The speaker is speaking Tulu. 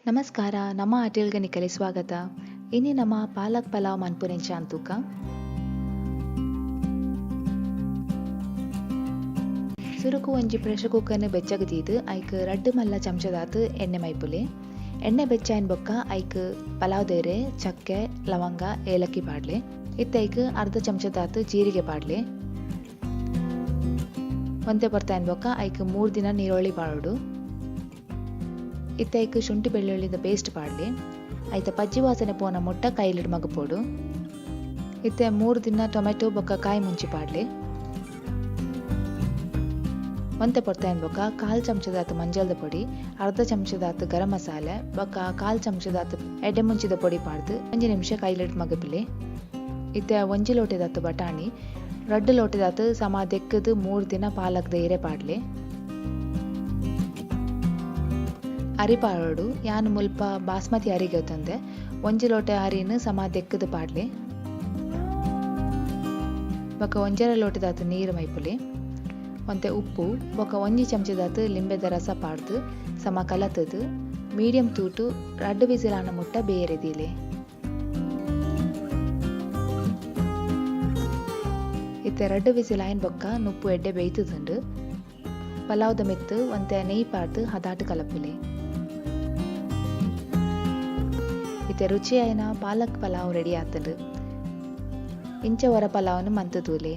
ನಮಸ್ಕಾರ, ನಮ್ಮ ಅಟೆಲ್ಗೆ ನಿಕಲೆ ಸ್ವಾಗತ. ಇನಿ ನಮ ಪಾಲಕ್ ಪಲಾವ್ ಮನ್ಪುನೆಂಚ ಅಂತೂಕ. ಸುರುಕು ಒಂಜಿ ಪ್ರೆಷರ್ ಕುಕ್ಕರ್ನ್ ಬೆಚ್ಚಗ್ ದೀದ್ ಐಕ್ ರಡ್ಡ್ ಮಲ್ಲ ಚಮಚದಾತ್ ಎಣ್ಣೆ ಮೈಪುಲೆ. ಎಣ್ಣೆ ಬೆಚ್ಚಾಯಿನ ಬೊಕ್ಕ ಐಕ್ ಪಲಾವ್ ದೇರೆ, ಚಕ್ಕೆ, ಲವಂಗ, ಏಲಕ್ಕಿ ಪಾಡ್ಲೆ. ಇತ್ತೆ ಐಕ್ ಅರ್ಧ ಚಮಚದಾತ್ ಜೀರಿಗೆ ಪಾಡ್ಲೆ. ಒಂತೆ ಪೊರ್ತಾಯಿನ ಬೊಕ್ಕ ಐಕ್ 3 ದಿನ ನೀರುಳ್ಳಿ ಪಾಡೊಡು. ಇತ್ತೆ ಐಕ್ ಶುಂಠಿ ಬೆಳ್ಳುಳ್ಳಿದ ಪೇಸ್ಟ್ ಪಾಡ್ಲೆ. ಐತ ಪಜ್ಜಿ ವಾಸನೆ ಪೋನ ಮುಟ್ಟ ಕೈಲಿಡ್ ಮಗುಪೊಡು. ಇತ್ತೆ 3 ದಿನ ಟೊಮೆಟೊ ಬೊಕ್ಕ ಕಾಯಿ ಮುಂಚಿ ಪಾಡ್ಲೆ. ಒಂತೆ ಪೊರ್ತಾಯಿನ ಬೊಕ್ಕ ಕಾಲ್ ಚಮಚದಾತ್ ಮಂಜಲ್ದ ಪೊಡಿ, ಅರ್ಧ ಚಮಚದಾತ್ ಗರಂ ಮಸಾಲೆ ಬೊಕ್ಕ ಕಾಲ್ ಚಮಚದಾತ್ ಎಡ್ಡೆ ಮುಂಚಿದ ಪೊಡಿ ಪಾಡ್ದ್ ಒಂಜಿ ನಿಮಿಷ ಕೈಲಿಡ್ ಮಗುಪಿಲೆ. ಇತ್ತೆ ಒಂಜಿ ಲೋಟೆದಾತ್ ಬಟಾಣಿ, 2 ಲೋಟೆದಾತ್ ಸಮ ದೆಕ್ಕದ್ 3 ದಿನ ಪಾಲಕ್ದ ಇರೆ ಪಾಡ್ಲೆ. ಅರಿ ಪಾಡೊಡು. ಯಾನ್ ಮುಲ್ಪ ಬಾಸ್ಮತಿ ಅರಿ ಗೆತೊಂದೆ. ಒಂಜಿ ಲೋಟೆ ಅರಿನ್ ಸಮ ದೆಕ್ಕದ್ ಪಾಡ್ಲೆ. ಬೊಕ್ಕ 1.5 ಲೋಟೆದಾತ್ ನೀರು ಮೈಪುಲೆ. ಒಂತೆ ಉಪ್ಪು ಬೊಕ್ಕ ಒಂಜಿ ಚಮಚದಾತ್ ಲಿಂಬೆದ ರಸ ಪಾಡ್ದ್ ಸಮ ಕಲತುದು ಮೀಡಿಯಂ ತೂಟು 2 ವಿಸಿಲ್ ಆನ ಮುಟ್ಟ ಬೇಯರೆ ದೀಲೆ. ಇತ್ತೆ 2 ವಿಸಿಲ್ ಆಯಿನ ಬೊಕ್ಕ ನುಪ್ಪು ಎಡ್ಡೆ ಬೇಯ್ತುದುಂಡು. ಪಲಾವ್ದ ಮಿತ್ತ್ ಒಂತೆ ನೆಯ್ ಪಾಡ್ದ್ ಹದಾಟ್ ಕಲಪುಲೆ. ಇತ್ತೆ ರುಚಿಯಾಯಿನ ಪಾಲಕ್ ಪಲಾವ್ ರೆಡಿ ಆತುಂಡು. ಇಂಚ ಒರ ಪಲಾವ್ನು ಮಂತ್ ತೂಲೆ.